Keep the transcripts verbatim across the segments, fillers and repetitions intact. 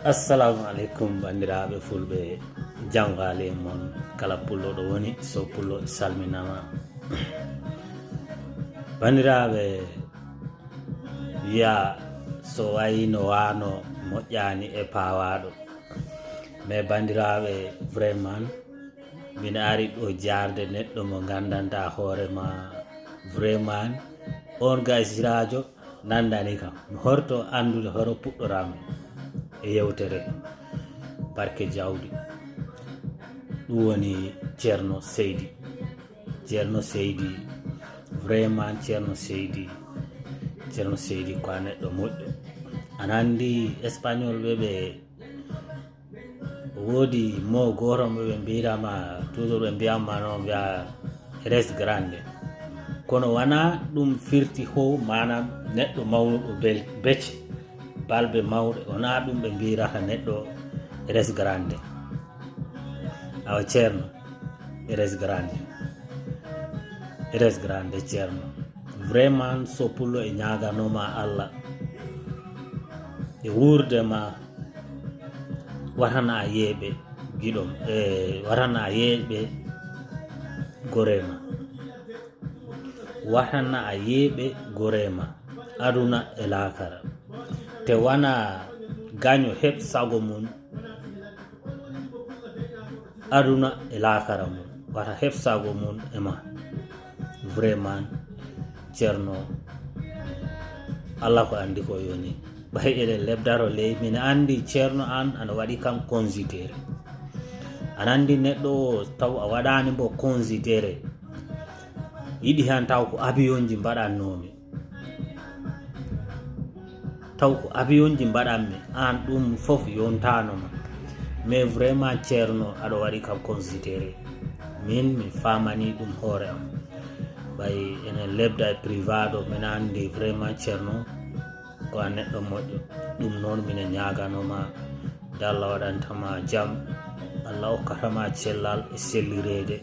Assalamu aleykum, banndiraaɓe fulɓe, janngo ale mon, kala pullo ɗo woni, so pullo salminama. Banndiraaɓe, wiya so wayi no waano moƴƴaani e paawaaɗo. Mais banndiraaɓe, vraiment, min ari ɗo jaarde neɗɗo mo nganndantaa hoore ma, vraiment, on gaysiraajo nandani kam. Mi horto anndude horo puɗɗoraami e yewtere barke jawdi. Ɗum woni Ceerno Seydi. Ceerno Seydi, vraiment Ceerno Seydi, Ceerno Seydi ko a neɗɗo moƴƴo. Aɗa anndi Espagnol ɓe, ɓe woodi mo gooto mo ɓe mbiyatama, toujours ɓe mbiyatma no mbiya eres grande. Kono wona ɗum firti ho, maanaam neɗɗo mawnuɗo bel-, becce, balbe mawɗe, wona ɗum ɓe mbiyata neɗɗo eres grande. Awa Ceerno, eres grande. Eres grande, Ceerno. Vraiment, so pullo e ñaaganoma Allah e wuurde ma, watana a yeeɓe giɗom, e watana a yeeɓe gorema. Watana a yeeɓe gorema, aduna e laakara. Te wona gaño heɓ sago mum, aduna e laakara mum, wata heɓ sago mum e ma. Vraiment, Ceerno, Allah ko anndi ko yoni. Ɓay eɗen lebdaro ley, min anndi Ceerno an ana waɗi kam considéré. Ana anndi neɗɗo o taw a waɗaani mbo considéré. Yiɗi han taw ko abiyonji mbaɗannoomi. Taw ko abiyonji mbaɗanmi, an ɗum fof yontaano ma. Mais vraiment Ceerno aɗa waɗi kam considéré. Min mi faamani ɗum hoore am. Ɓay enen lebda e privado, min anndi vraiment Ceerno ko a neɗɗo moƴƴo. Ɗum noon mine ñaaganoma nde Allah waɗantama jam, Allah okkatama cellal e sellireede.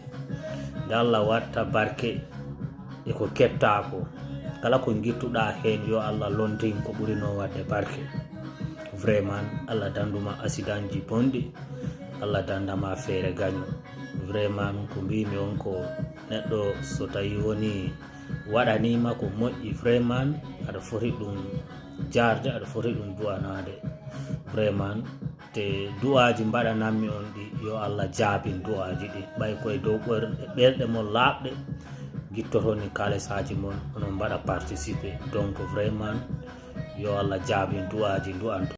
Nde Allah watta barke e ko keɓtaa ko. Kala ko ngittuɗaa heen, yo Allah lontin ko ɓurinoo waɗde barke. Vraiment, Allah danduma accidentji bonɗi, Allah dandama feere gaño. Vraiment, ko mbimi on ko neɗɗo so tawi woni waɗanima ko moƴƴi, vraiment, aɗa foti ɗum jaarde, aɗa foti ɗum du'anaade. Vraiment, te du'aaji mbaɗanammi on ɗi, yo Allah jaabin du'aaji ɗi. Ɓay koye dow ɓer-, ɓerɗe mon laaɓɗe, ngittoton ni kaalisaaji mon, onon mbaɗa participer. Donc, vraiment, yo Allah jaabin du'aaji, du'anto.